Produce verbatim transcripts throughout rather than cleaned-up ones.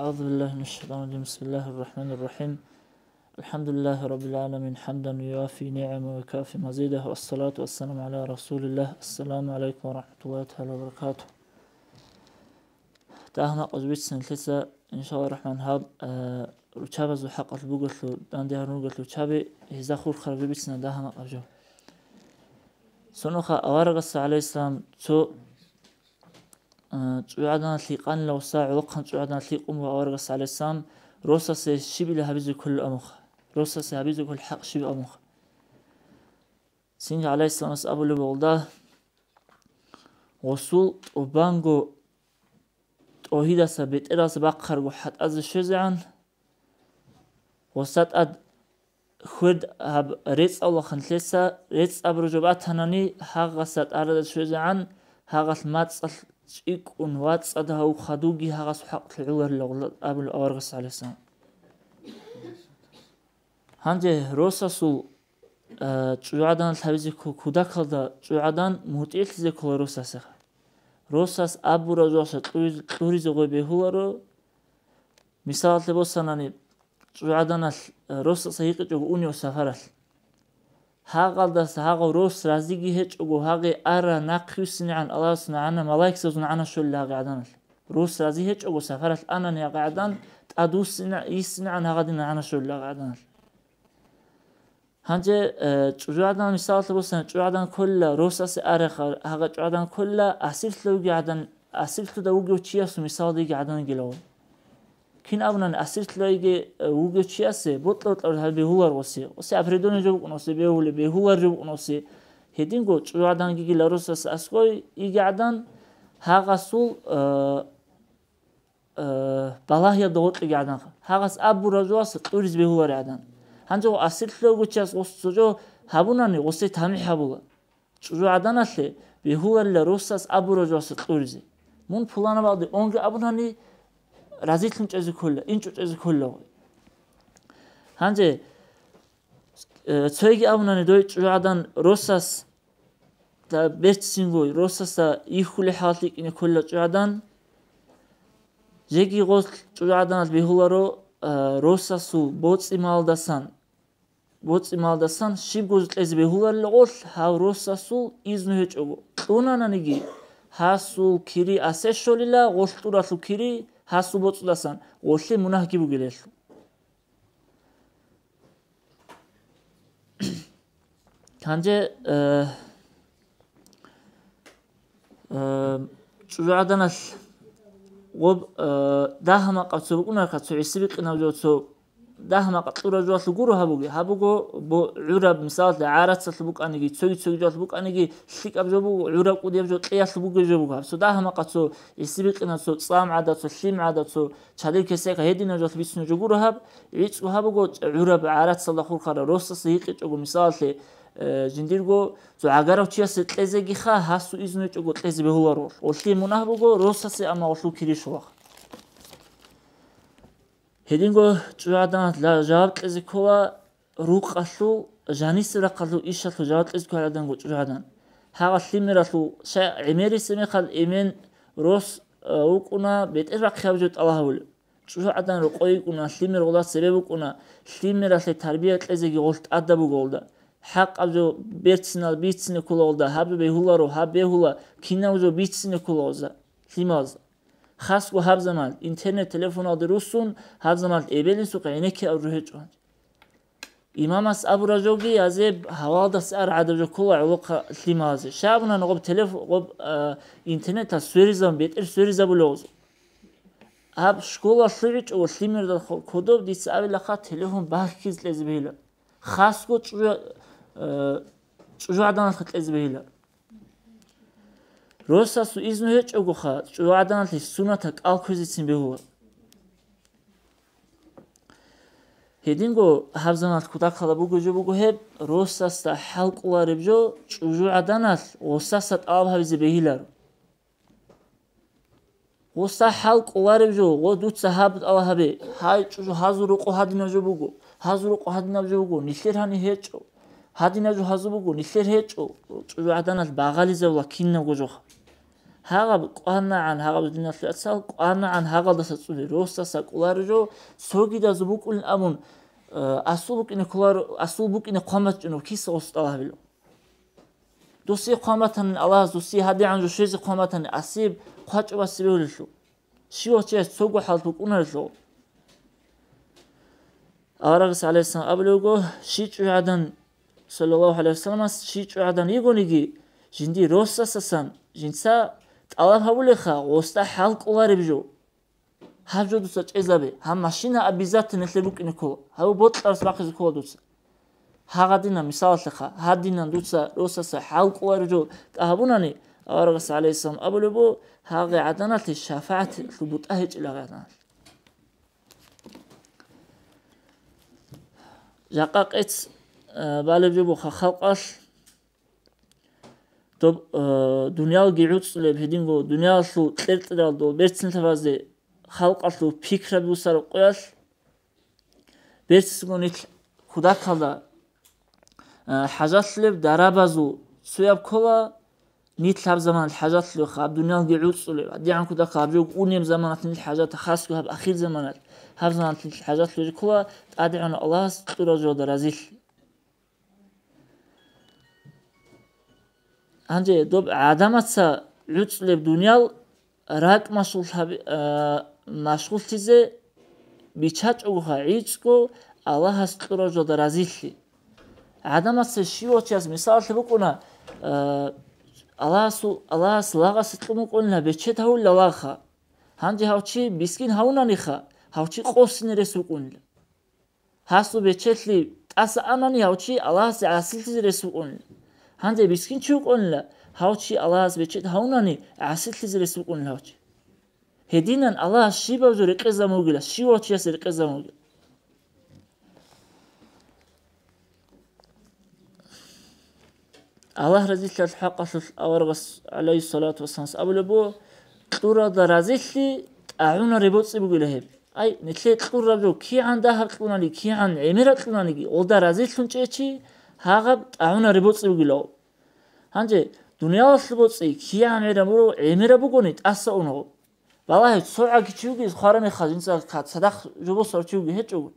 أعوذ بالله من الشيطان الرجيم. بسم الله الرحمن الرحيم. الحمد لله رب العالمين، حمدا يوافي نعمه ويكافي مزيده، والصلاة والسلام على رسول الله. السلام عليكم ورحمة الله تعالى وبركاته. Дагьа-макъ жо бицин лъица, иншалла рахман, гьаб, э, руччабазул хӀакъалъулъ бугелъул, данде гьарун ругелъул руччаби, гьезда хурхараб жо бицина дагьа-макъаб жо. Цо нухалъ аварагас, гӀалайгьиссалам, цо, э, чӀужугӀаданалъ гьикъанила гъоса, гӀолохъан чӀужугӀаданалъ гьикъун буго аварагас, гӀалайгьиссалам, росасе щибила гьабизе кколел абунха. Росасе гьабизе кколел хӀакъ щиб абунха. Цинги гӀалайгьиссаламас абулеб буго гьелда, гъосул тӀубанго тӀогьидаса бетӀералдаса бахъарго хӀатӀазе щвезегӀан, гъоса тӀад хьвед гьаб рецӀ авлахъан лъеца, рецӀ абураб жо батанани, гьагъаса тӀараде щвезегӀан, гьагъалъ мацӀалъ чӀикӀкӀун вацӀцӀад гьав хадуги гьагъасул хӀакъалъулъ гӀоларила гъола абулеб аварагас, гӀалайгьиссалам. Гьанже росасул, а, чӀужугӀаданалъ гьабизе кку-, кудакалда чӀужугӀадан мутӀигӀлъизе ккола росасе. Росас абураб жоялъа кьуриз-, кьуризе гъой бегьуларо. Мисалалъе босанани, чӀужугӀаданалъ, а, росаса гьикъичӀого унев сапаралъ. Гьагъалдаса гьагъав рос разиги гьечӀого, гьагъе ара нахъюссинегӀан Аллагьас нагӀана, малаикзазул нагӀана щолила гьагъи гӀаданалъ. Рос рази гьечӀого, сапаралъ анани гьагъи гӀадан, тӀадвуссина-, йиссинегӀан гьагъадин нагӀана щолила гьагъи гӀаданалъ. Гьанже, э, чӀужугӀадан, мисалалъе босани, чӀужугӀадан кколила росасе араха, гьагъа чӀужугӀадан кколила асирлъуги гӀадан, асирлъуда вугев чиясул мисалда йиги гӀадан йигила гъо. Кин абунани асирлъудаги, э, вугев чиясе бокьа-бокьараб гьаб бегьулар гъосе. Гъосе определённый жо букӀун гъосе бегьулеб, бегьулар жо букӀун гъосе. Гьединго чӀужугӀадан йигила росасе аскӀой йиги гӀадан, гьагъасул, э, э, балагьиялда гъоркьиги гӀадан. Гьагъас абураб жоялъа кьуризе бегьулари гӀадан. Гьанже гъо асирлъудаго чияс гъос цо жо гьабунани, гъосе тамихӀ гьабула. ЧӀужугӀаданалъе бегьуларила росас абураб жоялъа кьуризе. Мун пуланаб гьалде унги абунани, разилъун чӀезе ккола, инчӀо чӀезе ккола гъой. Гьанже, э, цойги абунани дой чӀужугӀадан росас, да, берцинго росасда йихьулеб хӀалалъ йикӀине ккола чӀужугӀадан. Жеги гъолъ чӀужугӀаданалъ бегьуларо, э, росасул боцӀи-малдасан, боцӀи-малдасан щибго кьезе бегьуларила гъолъ, гьав росасул изну гьечӀого. Кьунананиги, гьасул кири асе щолила, гъолъ кьуралъул кири гьасул боцӀудасан, гъолъе мунагьги бугила гьелъул. Гьанже, э, э, чӀужугӀаданалъ гъоб, э, дагьа-макъаб цо букӀунарха, цо гӀиси-бикъинаб жо, цо дагьа-макъаб кьураб жоялъул гуро гьабуге. Гьабуго бо-, гӀураб, мисалалъе, гӀарацалъ букӀаниги, цоги-цоги жоялъ букӀаниги, лъикӀаб жо буго, гӀураб кӀудияб жо, кьеялъ бугеб жо буго гьаб. Цо дагьа-макъаб, цо гӀиси-бикъинаб, цо цӀам гӀадаб, цо лъим гӀадаб, цо чадил кесек гьединаб жоялъ бицунеб жо гуро гьаб. ГӀицӀго гьабуго, гӀураб гӀарацалда хурхараб росасе гьикъичӀого, мисалалъе, э, жиндирго цо гӀагарав чиясе кьезегиха, гьасул изну гьечӀого кьезе бегьуларо. Гъолъие мунагь буго росасе, амма гъолъул кири щолаха. Гьединго чӀужугӀадан ла-, жаваб кьезе ккола рукъалъул, жанисеб рахъалъул ишалъул жаваб кьезе ккола гӀаданго чӀужугӀадан. Гьагъа лъимералъул шай гӀемерисеб мехалъ эмен рос, э, вукӀуна бетӀер рахъияб жо тӀалаб гьабулеб. ЧӀужугӀадан рокъой йикӀуна, лъимер гъола цебе букӀуна, лъимералъе тарбия кьезеги гъолъ тӀадаб буго гъолда. ХӀакъаб жо берцинал бицине ккола гъолда, гьаб жо бегьуларо, гьаб бегьула, кинаб жо бицине ккола гъоза, лъималазда. Хасго гьаб заман, интернет телефоналде руссун, гьаб заман эбел-инсухъе гӀенекке абуру гьечӀо. Имамас абура жоги, азе гьавалдаса ар гӀадаб жо ккола гӀолохъа лъималазе. Щай абуна гъоб телеф-, гъоб, а, интернетал сверизабун, бетӀер сверизабулев гъоз. Гьаб школа лъугӀичӀого лъимердал хо-, кодоб дица абилаха телефон бахьизе кьезе бегьила. Хасго чӀужу-, э, чӀужугӀаданалъха кьезе бегьила. Росасул изну гьечӀогоха, чӀужугӀаданалъе суннатал кӀал кквезецин бегьула. Гьединго гьаб заманалъ кутакала буго жо буго гьеб, росасда хӀалкӀолареб жо чӀужугӀаданалъ гъосаса тӀалаб гьабизе бегьиларо. Гъоса хӀалкӀолареб жо, гъо, дуца гьаб тӀалаб гьабе, гьай, чӀужу, гьазул рокъо гьадинаб жо буго, гьазул рокъо гьадинаб жо буго, нилъер гьаниб гьечӀо, гьадинаб жо гьазул буго, нилъер гьечӀо, чӀужугӀаданалъ багъализабула кинабго жоха. Гьагъаб къванагӀан, гьагъаб диналъул яцал къванагӀан гьагъалдаса цӀули, росдаса кӀолареб жо, цогидазул букӀулин абун, э, асул букӀине кколар-, асул букӀине хъван бачӀунев киса гъос тӀалаб гьабилев? Досие хъван батани Аллагьас, досие гьадигӀан жо щвезе хъван батани, асияб хъвачӀо баси бегьулелъул. Щивав чияс цого хӀалат букӀунарелъул. Аварагас гӀалайгьиссалам абулеб буго, щичӀо гӀадан, саллаллагьу гӀалайгьи вассаламас, щичӀо гӀадан йигониги, жиндир росасасан жинца тӀалаб гьабулеха, гъосда хӀал кӀолареб жо. Гьаб жо дуца чӀезабе, гьаб машина обязательно нилъер букӀине ккола, гьаб бокьарас бахъизе ккола дуца. Гьагъадинан, мисалалъеха, гьадинан дуца росаса хӀал кӀолареб жо тӀагьабунани, аварагас гӀалайгьиссалам абулеб буго, гьагъи гӀаданалъе шафагӀатлъул бутӀа гьечӀила гьагъи гӀаданалъе. Жакъа къец, э, балеб жо буха халкъалъ, доб, э, дуниялги гӀуцӀулеб, гьединго дуниялалъул кьеркьералда берцинлъабазе халкъалъул пикраби бусараб къоялъ, берцинго нилъ кудакалда, э, хӀажатлъулеб дарабазул цояб ккола, нилъ гьаб заманалъ хӀажатлъулеха, гьаб дуниялги гӀуцӀулеб, гьадигӀан кудаха гьаб жо унеб заманалъ нилъ хӀажат, хасго гьаб ахир заманалъ, гьаб заманалъ нилъ хӀажатлъулеб ккола, ТӀадегӀанав Аллагьас кьурал жода разилъи. Гьанже доб гӀадамаца гӀуцӀулеб дуниял ракӀ машгъул гьаби-, а, машгъуллъизе биччачӀогоха гӀицӀго Аллагьас кьурал жода разилъи. ГӀадамаца щивав чияс мисалалъе букӀуна, а, Аллагьасул, Аллагьас лагъасе кьун букӀунила бечед гьавулила лагъха. Гьанже гьав чи бискин гьавунаниха, гьав чи къосине рес вукӀунила. Гьасул бечелъи тӀаса анани, гьав чи Аллагьасе гӀасилъизе рес вукӀунила. Гьанже бискин чи вукӀунила, гьав чи Аллагьас бечед гьавунани, гӀасилъизе рес вукӀунила гьав чи. Гьединан Аллагьас щибаб жо рекъезабун вугила, щивав чиясе рекъезабун вугила. Аллагь разилъал хӀакъалъулъ аварагас, гӀалайгьиссалату вассаламас, абулеб буго, кьуралда разилъи тӀагӀунаре боцӀи бугила гьеб. Ай, нилъее кьураб жо кигӀан дагьаб кьунани, кигӀан гӀемераб кьунаниги, гъолда разилъун чӀечи, гьагъаб тӀагӀунаре боцӀи бугилав. Гьанже дуниялалъул боцӀи кигӀан гӀемераб буро, гӀемераб бугони, тӀаса унаго. Балагье, цо гӀаги чи вугес хварамехал жинца цадахъ жо босарав чи вугев гьечӀого.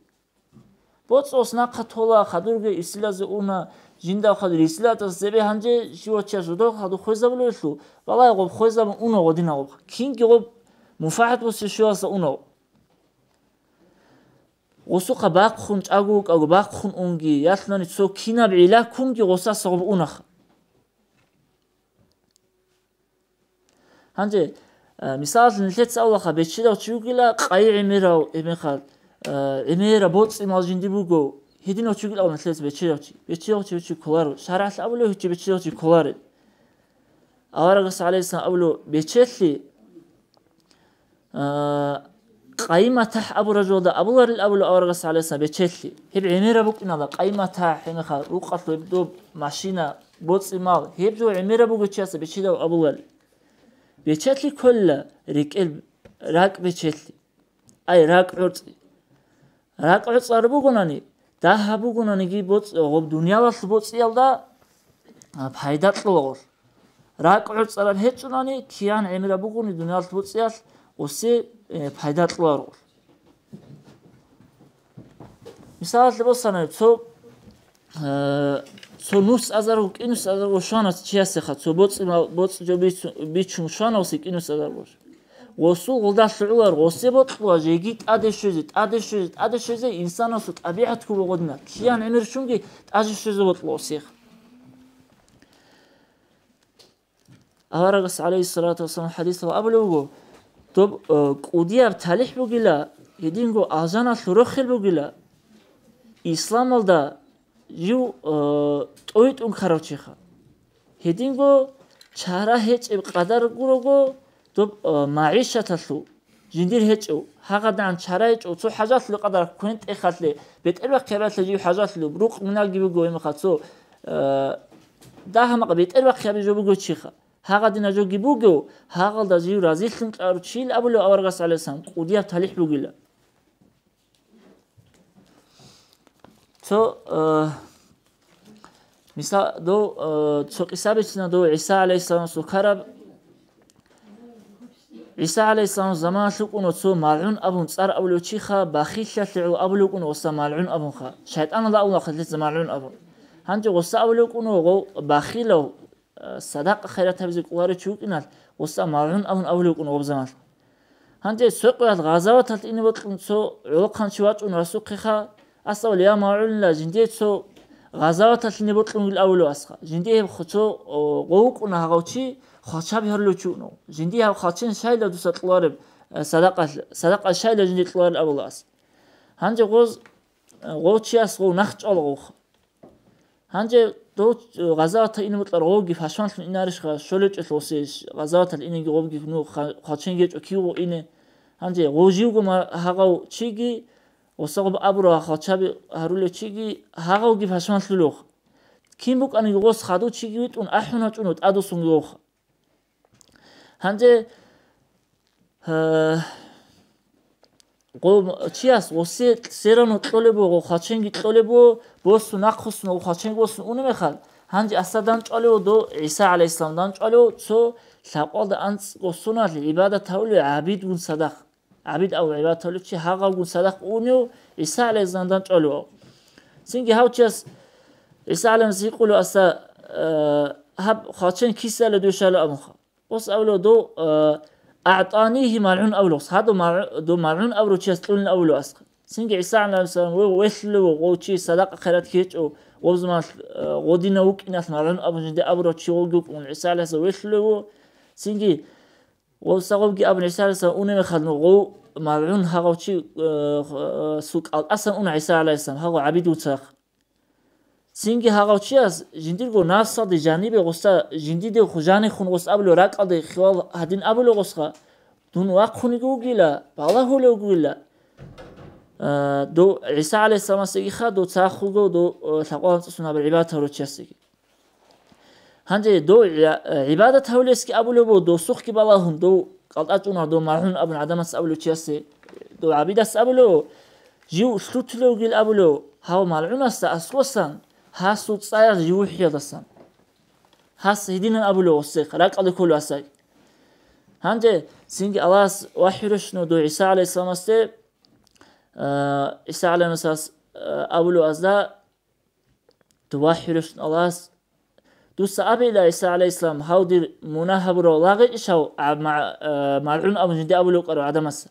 БоцӀос нахъа тола, хадурги исилазе уна, жинда хадур исилатас цебе гьанже щивав чияс жодор хадур хвезабулевлъул, балагье гъоб хвезабун уна гъодинагъоб. Кинги гъоб мунфагӀат босеб щиваса уна. Гъосухъа бахъун чӀаго вукӀаго бахъун унги, ялъунани цо кинаб гӀилла ккунги гъосаса гъоб унаха. Гьанже, э, мисалалъе, нилъеца авлаха бечедав чи вугила, къайи гӀемерав, гьебмехалъ, э, гӀемераб боцӀи-мал жинди буго, гьединав чи вугила нилъеца бечедав чи. Бечедав чи, чи кколаро. ШаргӀалъ абулев гьечи бечедав чи кколаре. Аварагас гӀалайгьиссалам абулев бечелъи, А, къайи-матахӀ абураб жоялда абуларил абулеб аварагас гӀалайгьиссалам бечелъи. Гьеб гӀемераб букӀинала къайи-матахӀ, гьебмехалъ рукъалъ гьеб доб машина, боцӀи-мал, гьеб жо гӀемераб буго чиясда бечедав абуларил. Бечелъи кколила рекӀел ракӀ бечелъи. Ай, ракӀ гӀорцӀи. РакӀ гӀорцӀараб бугонани, дагьаб бугонаниги боцӀ-, гъоб дуниялалъул боцӀиялда, а, пайда кьолагъур. РакӀ гӀорцӀараб гьечӀунани, киян гӀемераб бугони дуниялалъул боцӀиялъ гъусе, э, пайда кьолагъур. Мисалалъе босана, цо, э, цо нус азарго, кӀинус азарго швана чиясеха, цо боцӀи-, боцӀи-, жо бицу-, бичун швана гъусе кӀинус азарго. Гъосул гъолдалъ гӀолар гъосе бокьула жеги тӀаде щвезе, тӀаде щвезе, тӀаде щвезе, инсанасул тӀабигӀат ккула гъодина. Киян гӀемер щунги тӀаде щвезе бокьула гъосех. Аварагас, гӀалайгьиссалату вассалам, хӀадисалда абулеб буго, доб, э, кӀудияб талихӀ бугила, гьединго алжаналъул рохел бугила, исламалда жив, э, тӀойтӀун ккарав чиха. Гьединго чара гьечӀеб къадар гурого, доб, э, магӀишаталъул жиндир гьечӀев, гьагъадагӀан чара гьечӀев, цо хӀажалъулеб къадар квен-тӀехалъе, бетӀербахъи гьабиялъе жив хӀажалъулеб, рукъ-миналги буго гьебмехалъ цо, э, дагьа-макъ бетӀербахъи гьабизе жо буго чиха. Гьагъадина жоги буго, гьагъалда жив разилъун кьарав чийил абулев аварагас, гӀалайгьиссалам, кӀудияб талихӀ бугила. Цо, э, мисал, дов, э, цо кьиса бицина дов ГӀиса гӀалайгьиссаламасул ккараб, ГӀиса гӀалайгьиссалам заманалъ вукӀуна цо малгӀун абун цӀар абулев чиха, бахиллъалъе гӀоло абулев вукӀуна гъоса малгӀун абунха. ШайтӀаналда абулаха гьелъица малгӀун абун. Гьанже гъоса абулев вукӀуна гъов бахилав, э, садакъа-хайрат гьабизе кӀоларев чи вукӀиналъ, гъоса малгӀун абун абулев вукӀуна гъоб заманалъ. Гьанже цо къоялъ гъазаваталъ ине бокьун цо гӀолохъанчи вачӀун расухъеха, Ас абула, я малгӀунила, жиндие цо гъазаваталъине бокьунгил абулев асха. Жиндие гьеб хо-, цо, о, гъов вукӀуна гьагъав чи, хвалчаби гьарулев чи вукӀуна. Жиндие гьав хвалчен щайила дуса кьолареб, э, садакъалъ-, садакъа щайила жиндие кьоларел абула ас. Гьанже гъоз, э, гъов чияс гъов нахъ чӀвала гъовха. Гьанже дов, э, гъазаваталъ ине бокьарав гъовги пашманлъун инарищха, щолечӀелъ гъосе гъазаваталъ инеги гъовги ну ха-, хвалчен гьечӀо кивго ине. Гьанже гъов живго ма-, гьагъав чиги, гъосагъоб абурав хвалчаби гьарулев чиги гьагъавги пашманлъулев. Кин букӀаниги гъос хадув чиги витӀун ахӀун гьачӀун тӀадвуссунги вохха. Гьанже, э, гъо-, чияс гъосе серано кьолеб буго, хвалченги кьолеб буго, босун нахъвуссун, хвалченги босун унеб мехалъ, гьанже аса данчӀвалев до ГӀиса гӀалайгьиссалам данчӀвалев цо лъакъвалда анцӀго соналъ гӀибадат гьавулев гӀабидгун цадахъ. ГӀабид абу гӀибадат гьавулев чи гьагъавгун цадахъ унев ГӀиса гӀалайгьиссалам данчӀвалев. Цинги гьав чияс ГӀиса гӀалайгьиссалам гьикъулев аса, э, гьаб хвалчен кисалев дуе щвала абунха. Гъос абулев дов, э, «АгӀтӀанигьи малгӀун» абулев, гьадав малгӀу-, дов малгӀун абурав чияс кьулин абулев асха. Цинги ГӀиса гӀалайгьиссалам ве-, велъулев гъов чи садакъа-хайрат гьечӀо, гъоб заман, э, гъодинав вукӀиналъ малгӀун абун жинде абурав чи гъовги вукӀун ГӀиса гӀалайгьиссалам велъулев. Цинги гъосагъобги абун ГӀиса гӀалайгьиссалам унеб мехалъ гъов малгӀун гьагъав чи, э, х-, э, сул кӀалтӀасан уна ГӀиса гӀалайгьиссалам, гьагъав гӀабидул цадахъ. Цинги гьагъав чияс жиндирго нафсалде жанибе гъоса, жиндидев хъужанихун гъос абулев ракӀалде хиял гьадин абулев гъосха, дун вахъунего вугила, балагьулев вугила, а, дов ГӀиса гӀалайгьиссаламасегиха, дов цахулго, дов, а, лъакъвал анцӀусун гьаб гӀибадат гьавурав чиясеги. Гьанже дов гӀи-, гӀибадат гьавулесги абулеб буго, досухъги балагьун, дов кӀалтӀа чӀуна, дов магӀун абун гӀадамас абулев чиясе, дов гӀабидас абулев, жив лъутулев вугил абулев, гьав малгӀунасда аскӀосан, гьасул цӀаялъ жив вухӀиялдасан. Гьас гьединан абулев гъосехъ, ракӀалде кколев гьасаги. Гьанже цинги Аллагьас вахӀи рещтӀуна дов ГӀиса гӀалайгьиссаламасде, а, ГӀиса гӀалайгьиссаламас, а, абулев азда, Дов вахӀи рещтӀун Аллагьас, дуца абейила, ГӀиса гӀалайгьиссалам, гьав дир мунагь гьабурав лагъичӀищ гьав, а, ма-, а, малгӀун абун жинде абулев вукӀарав гӀадамас.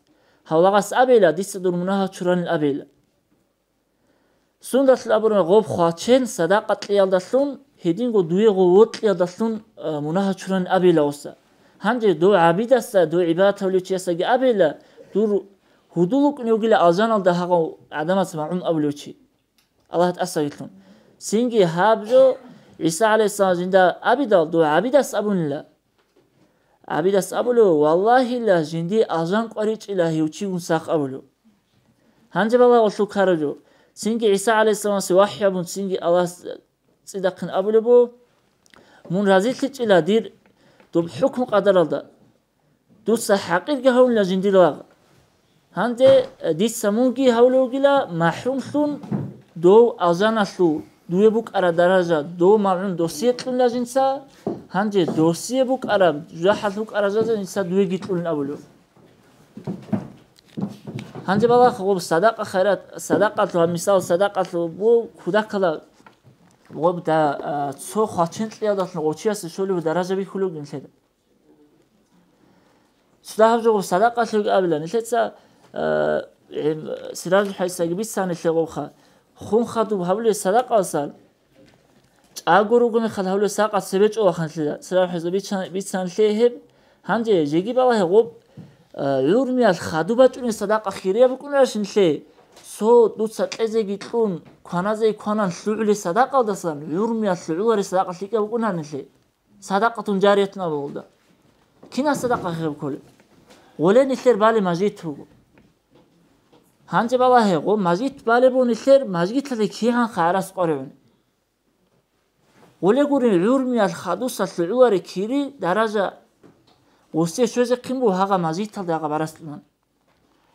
Гьав лагъас абейила, дица дур мунагьал чуранил абейила. Сундалъул абураб гъоб хвалчен садакъа кьеялдалъун, гьединго дуе гъов вокьиялдалъун, а, мунагьал чуранил абейила гъоса. Гьанже дов гӀабидасда, дов гӀибадат гьавулев чиясдаги абейила, дур гьудул вукӀунев вугила алжаналда гьагъав гӀадамас малгӀун абулев чи. Аллагь тӀасавилъун. Цинги гьаб жо ГӀиса гӀалайгьиссалам жинда абидал, дов гӀабидас абунила. ГӀабидас абулев, валлагьила, жинди алжан къваричӀила гьев чигун сах абулев. Гьанже балагьулъул ккараб жо. Цинги ГӀиса гӀалайгьиссаламасе вахӀи абун, цинги Аллагьас цӀидахъин абулеб буго, мун разилъичӀила дир доб хӀукму-къадаралда. Дуца хӀакъирги гьавунила жиндир лагъ. Гьанде, э, дица мунги гьавулев вугила, махӀрумлъун дов алжаналъул дуе букӀараб даража, дов магӀун досие кьунила жинца, гьанже досие букӀараб, жужахӀалъ букӀараб даража жинца дуеги кьулин абулев. Гьанже балагьа, гъоб садакъа хайрат, садакъалъул, гьаб мисал, садакъалъул бу кудакала гъоб да, а, цо хвалчен кьеялдалъун гъочиясе щолеб даража бихьулев вугин лъеда. Цо дагьаб жо гъоб садакъалъулги абила, нилъеца, а, гӀем, Сиражул ХӀайсаги бицани лъегъовха, хун хадуб гьабулеб садакъалсан, чӀаго руго мехалъ гьавулев садакъа цебе чӀолахъанлъила, церал хӀеза бичан-, бицанлъе гьеб. Гьанже жеги балагье гъоб, а, гӀурмиялъ хадуб бачӀунеб садакъа хирияб букӀунарищ нилъее? Цо дуца кьезеги кьун, кваназеги кванан лъугӀулеб садакъалдасан гӀурмиялъ лъугӀулареб садакъа лъикӀаб букӀунар нилъее. Садакъатун жариятун абугъулда. Кинаб садакъа хирияб кколеб? Гъоле нилъер балеб мажгит буго. Гьанже балагье, гъо мажгит балеб буго нилъер, мажгиталде кигӀан хъарас къваригӀун. Гъоле гурин, гӀурмиялъ хадуса лъугӀулареб кири даража гъосие щвезехъин буго гьагъа мажгиталда гьагъа барас кьунан.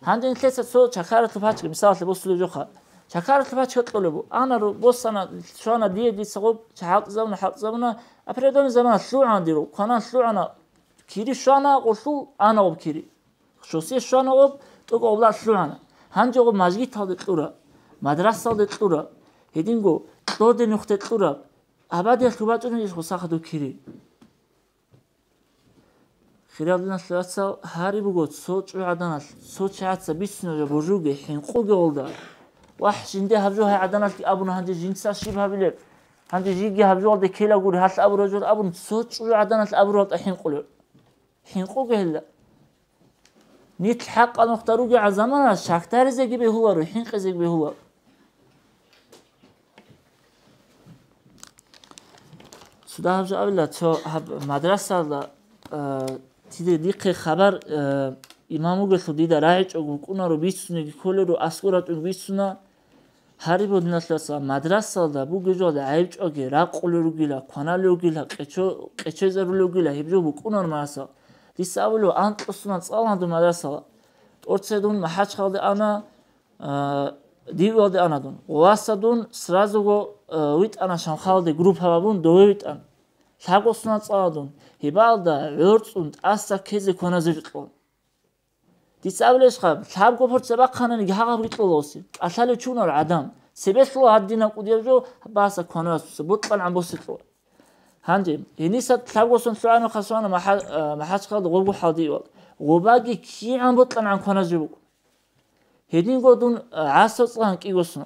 Гьанже нилъеца цо чакаралъул пачги, мисалалъе босулеб жоха. Чакаралъул пачги кьолеб буго. Ана ру-, босана, щвана дие, дица гъоб хӀалтӀизабуна, хӀалтӀизабуна, а передовный замана лъугӀана дир, кванан лъугӀана, Кири щвана гъолъул, ана гъоб кири. Шоссе щвана гъоб, тӀокӀаб ла лъугӀана. Гьанже гъоб мажгиталде кьура, мадрасалде кьура, гьединго кьолде нухде кьура. Абадиялъ гьубачӀунищ гъосахъа доб кири? Хириял диналъул вацал, гьари буго цо чӀужугӀаданалъ, цо чагӀаца бицуна жо божуге, хӀинкъуге гъолда. Вагь, жинде гьаб жо гьай гӀаданалъги абуна, гьанже жинца щиб гьабилеб? Гьанже жиги гьаб жоялде ккелагури, гьалъ абура жо абун, цо чӀужугӀаданалъ абуралда хӀинкъулев. ХӀинкъуге гьелда. Нилъ хӀакъа нухда ругегӀан замана шагьдаризеги бегьуларо, хӀинкъизеги бегьуларо. Цо дагьаб жо абила, цо гьаб мадрасалда, а, диде дихъе хабар, а, имам вугелъул дида рагӀичӀого вукӀунаро, бицунеги кколеро, аскӀор ратӀун бицуна. Гьари, диналъул вацал, мадрасалда бугеб жоялда гӀайиб чӀваги, ракъулел ругила, кваналел ругила, къечо-, къечезарулел ругила, гьеб жо букӀунар марасал. Дица абулев, анкьго соналъ цӀалана дун мадрасала. ТӀоцебе дун МахӀачхъалде ана, а, дивалде ана дун. Гъоваса дун сразуго, а, витӀана Шамхалде группа бабун дове витӀан. Лъабго соналъ цӀалана дун. Гьебалда гӀорцӀун тӀаса ккезе кваназе рикьун. Дица абулеб иш хаб, лъабго пурчча бахъананиги гьагъаб рикьула осе. КӀалъалев чунар гӀадам. Цебе лъугьа гьадинаб кӀудияб жо, баса кванасуса, бокьанагӀан босе лъугьа. Гьанже, гьениса лъабго сон лъугӀана хасуана МахӀа-, а, МахӀачхъалда гъобго хӀалдиювал. Гъобаги кигӀан бокьанагӀан кваназ жо букӀун. Гьединго дун, а, гӀасав цӀалан кӀиго сон.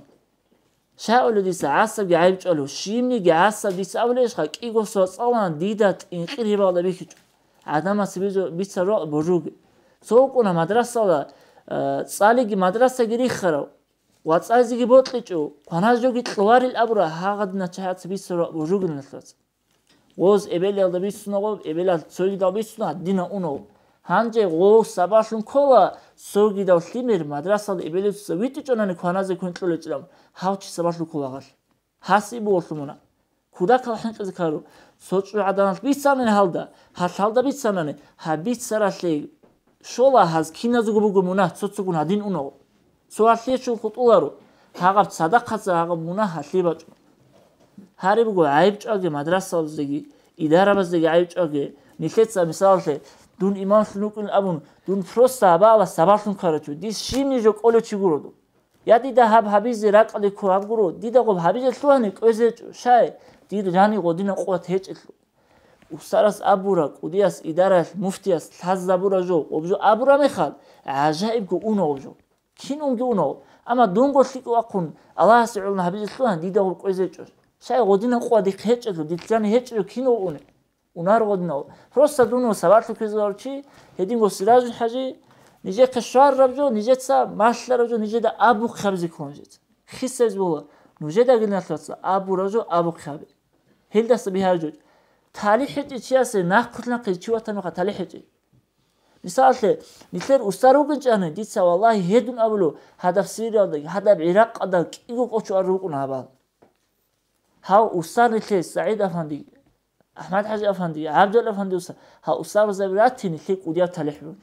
Щай абулеб дица гӀасабги гӀайиб чӀвалев, щибниги гӀасаб дица абулеб иш хаб, кӀиго сон цӀалан дида тӀинкъир гьебалда бихьичӀо. ГӀадамаца бицараб ракӀ божуге. Цо вукӀуна мадрасала, а, цӀалиги мадрасаги риххарав, вацӀцӀайзеги бокьичӀо, кваназ жоги кьоларел абура, гьагъадина чагӀаца бицараб ракӀ божуге, диналъул вацал. Гъоз эбелалда бицуна гъоб, эбелалъ цогидал бицуна, дина уна гъоб. Гьанже гъов сабаблъун ккола, цогидав лъимер мадрасалда эбелалъуса витӀичӀонани кваназе квен кьолечӀилан, гьав чи сабаблъун ккола гъалъ. Гьас ибугъалъумуна. Кудакал хӀинкъизе ккару. Цо чӀужугӀаданалъ бицанани гьалда, гьалъ гьалда бицанани, гьаб бицаралъе щола гьаз киназего буго мунагь, цо-цогун гьадин уна гъоб. Цо гьалъие чун хутӀуларо, гьагъаб цадахъаца гьагъаб мунагь гьалъие бачӀун. Гьари буго, гӀайиб чӀваге мадрасалдеги, идарабаздаги гӀайиб чӀваге. Нилъеца, мисалалъе, дун имамлъун вукӀин абун, дун просто гьабала сабаблъун ккарачӀо, дис щибни жо кӀолев чи гуро дун. Я дида гьаб гьабизе ракӀалде ккураб гуро, дида гъоб гьабизе лъугьани кӀвезе гьечӀо, щай, дир жанив гъодинаб къуват гьечӀелъул. Устарас абура, кӀудияс, идараялъ, муфтияс лъазабура жо, гъоб жо абура мехалъ, гӀажаибго уна гъоб жо. Кин унги унав. Амма дунго лъикӀ вахъун, Аллагьасе гӀоло гьабизе лъугьан, дида гъоб кӀвезе гьечӀо. Щай гъодинаб къуват дихъе гьечӀелъул, дица жани гьечӀо кин унев уни. Унар гъодинав. Просто дун сабаблъун ккезарав чи, гьединго Сиражул ХӀажи, нижехъе щвараб жо, нижеца малъараб жо, нижеда абухъе гьабизе ккола нижеца. Хисайз була, нужеда, диналъул вацал, абураб жо абухъе гьабе. Гьелдаса бигьараб жо. ТалихӀ гьечӀев чиясе нахъулъ нахъе чи ватанухъа талихӀ гьечӀев. Мисалалъе, нилъер устар вукӀинчӀани, дица, валлагьи, гьедун абулев, гьадаб Сириялдаги, гьадаб ГӀиракъалда кӀиго кӀочо арру вукӀуна гьабал. Гьав устар нилъее СагӀид афанди, АхӀмад-ХӀажи афанди, ГӀабдул афанди уса, гьав устарзаби рати нилъее кӀудияб талихӀ бугин.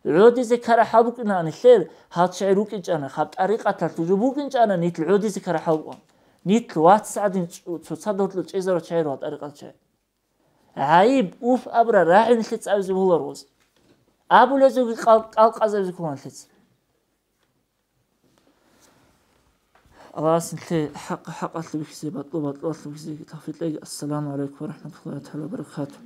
ГӀодизе ккарахӀал букӀина нилъер, гьал чагӀи рукӀинчӀана, гьаб тӀарикъаталъул жо букӀинчӀана, нилъ гӀодизе ккарахӀал букӀун. Нилъ вацгӀадин цо-, цоцазда гьоркьор чӀезарал чагӀи ругьал тӀарикъатал чагӀи. ГӀайиб, уф абураб рагӀи нилъеца абизе бегьуларо гъоз. Абулезулги кӀал-, кӀалкъазабизе ккола нилъеца. Аллагьас нилъее хӀакъ хӀакъалъе бихьизе, батӀул батӀулалъе бихьизе тавфикъ кьеги. Ассаламу гӀалайкум ва рахӀматуллагьи тагӀала ва баракатугь.